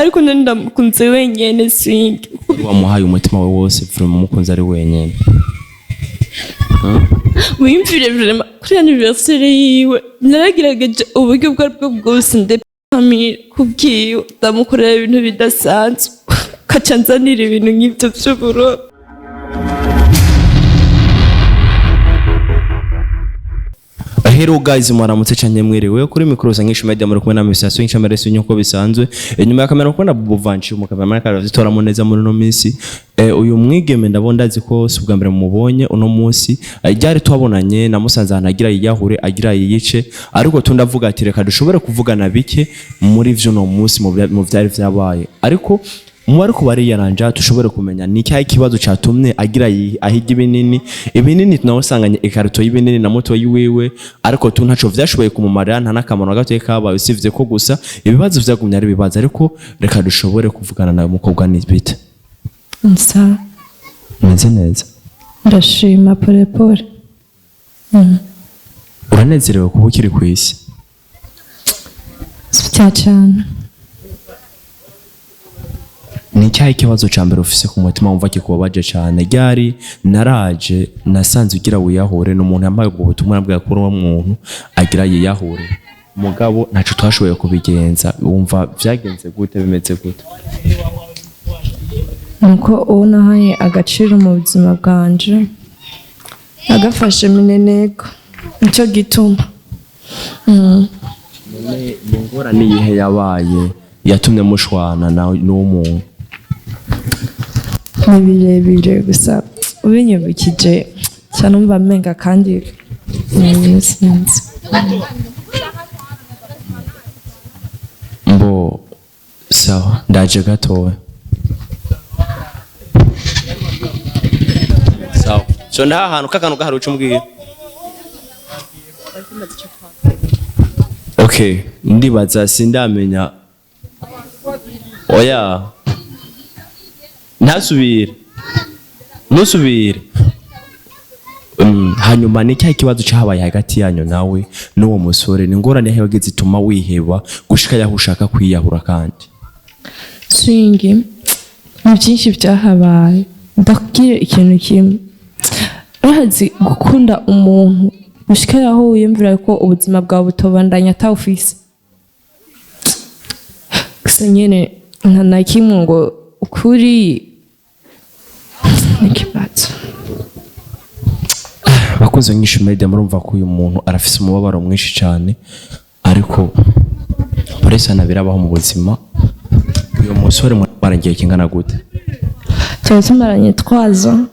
Ariko nari ndamukunze wenyene swingi. Wamuhaye umutima we wose, vraiment umukunzi ari wenyene. Wiyumvire, vraiment, kuri anniversaire yiwe naragerageje uburyo ubwo aribwo bwose ndepamire kubwiwe, ndamukorera ibintu bidasanzwe, kaca nzanira ibintu nk'ibyo vy'uburo. Hello guys, mwaramutse canke mwiriwe. Kuri micro Sangisho Media muri kumwe na Mr. Swing Chamere nkuko bisanzwe. Inyuma ya kamera kubona Bobo Vanchi, mu kamera karazitoramo neza muri no minsi. Uyu mwigeme ndabona ndazi ko si ubwa mbere mumubonye uno munsi. Ryari twabonanye namusanze ahantu agira yiyahure, agira yiyice, ariko tundavuga ati reka dushobore kuvugana bike muri vyo no munsi mu vyari vyabaye. Ariko mu ariko bariyaranja tushobore kumenya ni cyahe kibazo catumye agira ahiga ibinini. Ibinini tunawusanganye ikarito y'ibinini na moto yiwiwe, ariko tu ntaco vyashoboye kumumarira, nta n'akamaro na gatoya kabaye, usivye ko gusa ibibazo vyagumye ari ibibazo. Ariko reka dushobore kuvugana nawe. Mukobwa, ni bite? Nsa. Meze neza. Ndashima, pole pole. Uranezerewe kuba ukiri kw'isi? Sivya cane. Ni cyahe kibazo ca mbere ufise ku mutima wumva kikubabaje cane? Ryari naraje nasanze ugira wiyahure, n'umuntu yambaye ubwo butumwa nabwo kuri uwo muntu agira yiyahure, mugabo ntaco twashoboye kubigenza. Wumva vyagenze gute, bimeze gute? Nuko uwo nahaye agaciro mu buzima bwanje agafashe mineneko, nicyo gituma. None ni ingorane iyihe yabaye yatumye mushwana nawe n'uwo muntu? Ni birebire, gusa ubinyibukije cyane umva amenga kandi ni sinzi. Mbo sawa, ndaje gatoya. Sawa, so ndaha ahantu kakantu gahari uca umbwira. Okay, ndibaza sindamenya. Oya, ntasubire, ntusubire. Hanyuma ni cyahe kibazo cyabaye hagati yanyu nawe n'uwo musore? Ni ingorane yahe wagize ituma wiheba gushika yaho ushaka kwiyahura kandi? Swingi, ni byinshi byahabaye. Ndakubwire ikintu kimwe: urazi gukunda umuntu gushika yaho wiyumvira ko ubuzima bwawe butobandanya atawufise, gusa nyene nta na kimwe ngo ukuri n'ikibazo. Bakunze nyinshi media, murumva ko uyu muntu arafise umubabaro mwinshi cyane, ariko sana birabaho mu buzima. Uyu musore mwaragiye kingana gute? Tuba tumaranye 3 ans.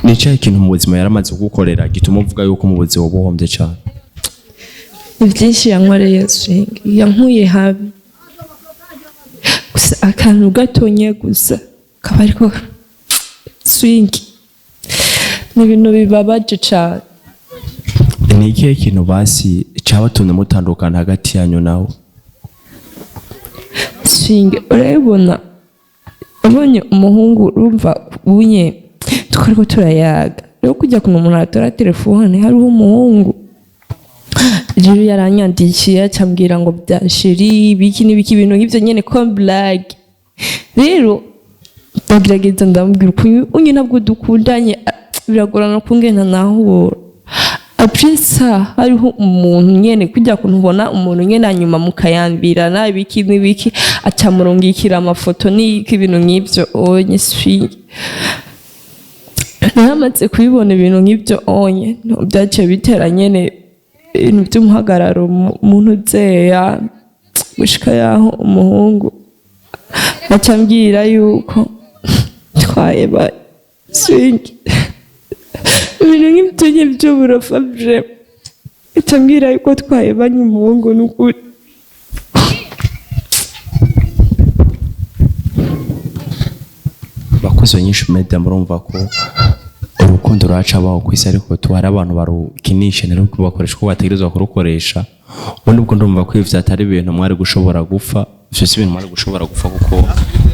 Ni cyahe ikintu mu buzima yaramaze kugukorera gituma uvuga yuko mu buzima buhombye cyane? Ni byinshi yankoreye, swingi. Yankuye habi, gusa akantu gatonye gusa kaba, ariko swingi, ni ibintu bibabaje cane. Ni ikihe kintu basi cyabatumye mutandukana hagati yanyu nawe? Swingi, urabibona, ubonye umuhungu, urumva unye twariko turayaga rero kujya kuntu umuntu atora telefone, hariho umuhungu rero yaranyandikiye, acambwira ngo bya chéri, biki n'ibiki, ibintu nk'ivyo nyene comme blague. Rero ndagerageza ndamubwira ukuntu unye ntabwo dukundanye, biragorana kungena nahura. Après ça hariho umuntu nyene, kujya kuntu ubona umuntu nyene hanyuma mukayambirana ibiki n'ibiki, acamurungikira amafoto n'iki, ibintu nk'ivyo onye. Swingi, naramaze kubibona ibintu nk'ibyo onye, no byaciye bitera nyene ibintu by'umuhagararo mu ntuzeya, gushika yaho umuhungu aca ambwira yuko twaheba. Swingi, ibintu nk'ibyo nyine by'uburofa bje, aca ambwira yuko twahebanye umuhungu, n'ukuri. Bakozi nyinshi media, murumva ko urukundo ruracabaho ku isi, ariko tu hari abantu barukinisha rero bakoresha uko bategerezwa kurukoresha. Ubundi ubwo ndumva ko ivyo atari ibintu mwari gushobora gupfa, ivyo si ibintu mwari gushobora gupfa, kuko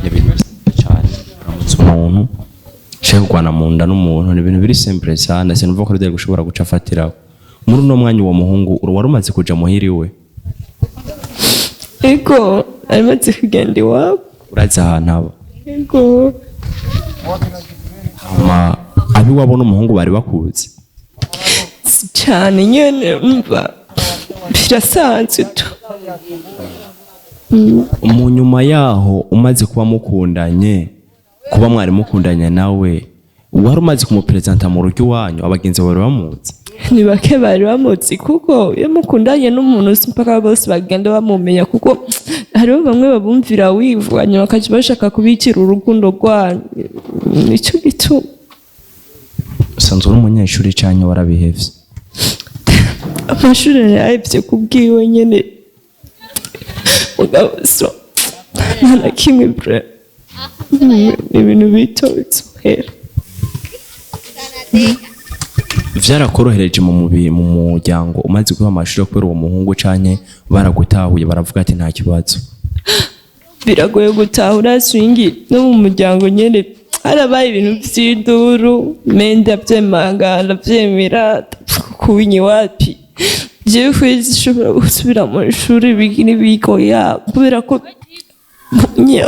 ni ibintu bisa cyane. Uramutse umuntu ushaka kurwana mu nda n'umuntu, ni ibintu biri simple sana, sinumva ko byari gushobora guca afatiraho muri uno mwanya. Uwo muhungu wari umaze kuja muhira iwe? Ego. Nari maze kugenda iwabo. Urazi ahantu aba? Yego. Hama abiwabo n'umuhungu bari bakuzi? Si cyane nyene, umva, birasanzwe tu. Mu nyuma yaho umaze kuba mukundanye, kuba mwari mukundanye nawe, wari umaze kumuperezanta mu rugo iwanyu? Abagenzi bawe bari bamuzi? Ni bake bari bamuzi, kuko iyo mukundanye n'umuntu si mpaka bose bagenda bamumenya, kuko hariho bamwe babumvira wivu, hanyuma bakaca bashaka kubikira urukundo rwanyu. Nicyo gituma. Usanzwe uri umunyeshuri canke warabihevye? Amashuri narayahevye kubwiwe nyene, mugabo so nta na kimwe bre, ni ibintu bito bizohera. Vyarakorohereje mu mubiri, mu muryango, umaze guha amashuri kubera uwo muhungu, canke baragutahuye baravuga ati nta kibazo? Biragoye gutahura swingi, no mu muryango nyene harabaye ibintu vy'induru, me ndavyemanga, ndavyemera kubinyi wapi. Jewe kwezi nshobora gusubira mu ishuri n'ibigoya, kubera ko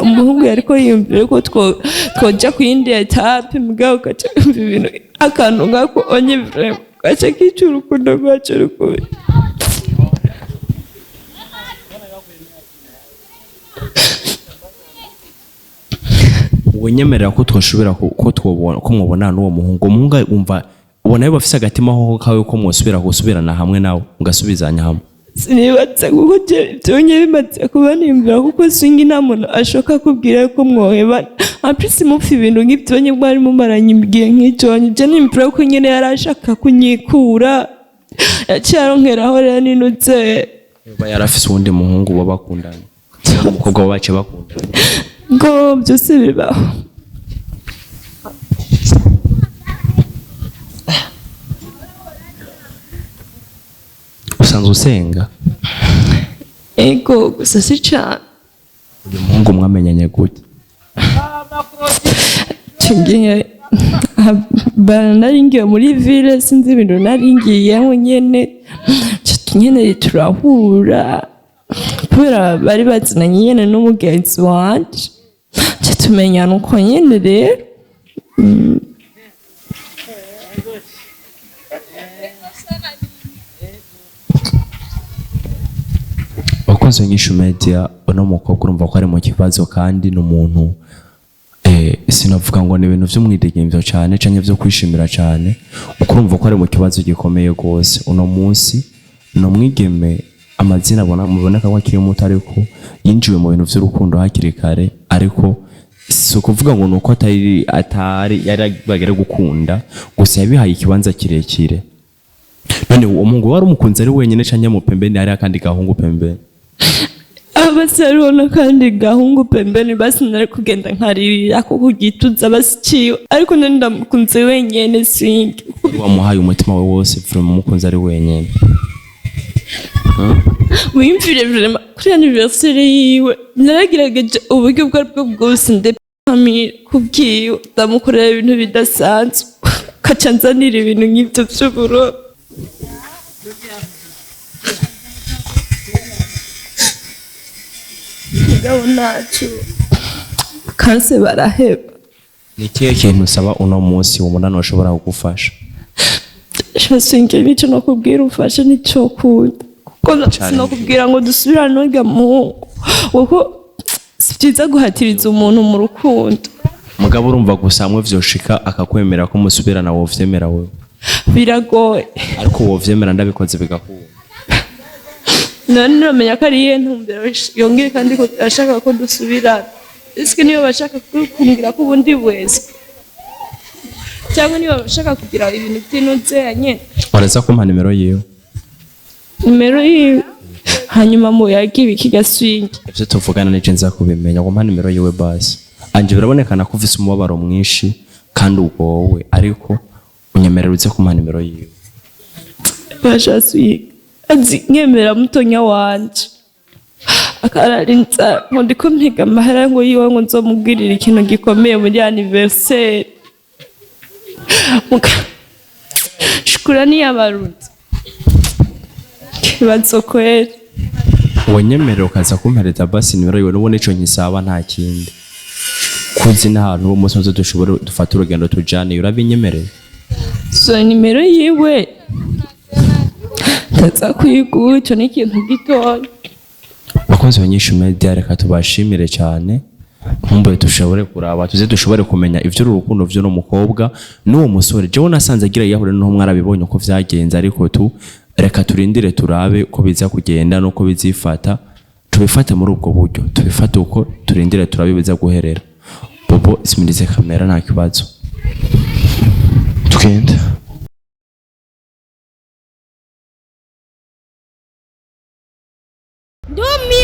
umuhungu yariko yiyumvira ko twoja ku yindi etape, mugabo ugaca yumva ibintu akantu ngako onye vraiment gaca kica urukundo rwacu rukubi. Wenyemerera ko twoshobora ko twobona ko mwobonana n'uwo muhungu? Uwo muhungu wumva ubona yuba afise agatima hoho kawe ko mwosubira gusubirana hamwe nawe mugasubizanya hamwe? Sinibatse, kuko byonye bimaze kuba nimbira, kuko swingi nta muntu ashoka kubwira ko mwohebana ampisi mupfa ibintu nk'ibyonye mwari mumaranye igihe nk'icyo. Je nimbira ko nyene yari ashaka kunyikura, yaciye aronkeraho rero ninutse. Yoba yarafise uwundi muhungu baba bakundanye, umukobwa baba baciye bakundanye? Ngo byose bibaho. Usanzwe usenga? Ego, gusa si cane. Uyu muhungu mwamenyanye gute? Ico gihe nari ngiye muri ville, sinzi ibintu nari ngiyemo nyene, nyene turahura kubera bari bazinanye nyene n'umugenzi wanje, nca tumenyana uko nyene rero. Wakoze Inyishu Media. Uno mukobwa urumva ko ari mu kibazo, kandi ni umuntu sinavuga ngo ni ibintu vy'umwidegemvyo cane canke vyo kwishimira cane, kuko urumva ko ari mu kibazo gikomeye rwose. Uno munsi ni umwigeme, amazina abona muboneka ko akiri muto, ariko yinjiwe mu bintu vy'urukundo hakiri kare. Ariko si ukuvuga ngo ni uko atari yari bagere gukunda gusa, yabihaye ikibanza kirekire. None uwo muhungu wari umukunzi ari wenyine, canke mu pembeni hari akandi gahungu pembeni? Abasi hariho n'akandi gahungu pembeni, basi nari kugenda nkaririra ko ku gituza basi ciwe, ariko nari ndamukunze wenyene singe. Wamuhaye umutima we wose vraiment, umukunzi ari wenyene? Wiyumvire vraiment, kuri anniversaire yiwe naragerageje uburyo ubwo aribwo bwose ndepamire kubwiwe, ndamukorera ibintu bidasanzwe, kaca nzanira ibintu nk'ivyo vy'ubururu. Mugabo ntaco kanse baraheba. Ni ikihe kintu usaba uno munsi umunani ushobora kugufasha? Shasinge nico nokubwira umfashe nico kunda, kuko Cane. sinokubwira ngo dusubirane n'urya muhungu, kuko si vyiza guhatiriza umuntu mu rukundo. Mugabo urumva gusa hamwe vyoshika akakwemera ko musubirana, wovyemera wewe? Biragoye. Ariko wovyemera ndabikoze bigakunda? None nomenya ko ari iyihe ntumbero yongeye kandi ko ashaka ko dusubirana? Ese niyo bashaka kumbwira ko ubundi wese, cyangwa niba bashaka kugira ibintu by'intuzeya nyene? Uraza kumpa nimero yiwe? Nimero yiwe, hanyuma muyage ibiki gaswingi. Ivyo tuvugana nije nza kubimenya. Ngo mpa nimero yiwe basi. Anje birabonekana ko ufise umubabaro mwinshi kandi ugowe, ariko unyemerera uze kumpa nimero yiwe. Bashaswiga azi nkemera mutonya wanje akarara inzara ngo ndiko mpiga amahera ngo yiwe ngo nzomubwirire ikintu gikomeye muri anniversaire. Muka shukura niyabarundi kibazo kweri. Wanyemerera ukaza kumpereza basi nimero yiwe, n'ubundi ico nkisaba nta kindi. Kuzi n'ahantu uwo munsi muze dushobore dufate urugendo tujane, urabinyemereye? So nimero yiwe ndaza kuyiguha, ico ni ikintu gitoya. Bakunzi ba Nyinshi Media, reka tubashimire cyane. Nkumbuye dushobore kuraba, tuze dushobore kumenya ivyo uru rukundo vy'uno mukobwa n'uwo musore. Jewe nasanze agira yiyahure, n'uwo mwarabibonye uko vyagenze, ariko tu reka turindire turabe uko biza kugenda n'uko bizifata. Tubifate muri ubwo buryo, tubifate uko, turindire turabe biza guherera. Bobo, simirize kamera, nta kibazo, tugenda. Ndumiwe.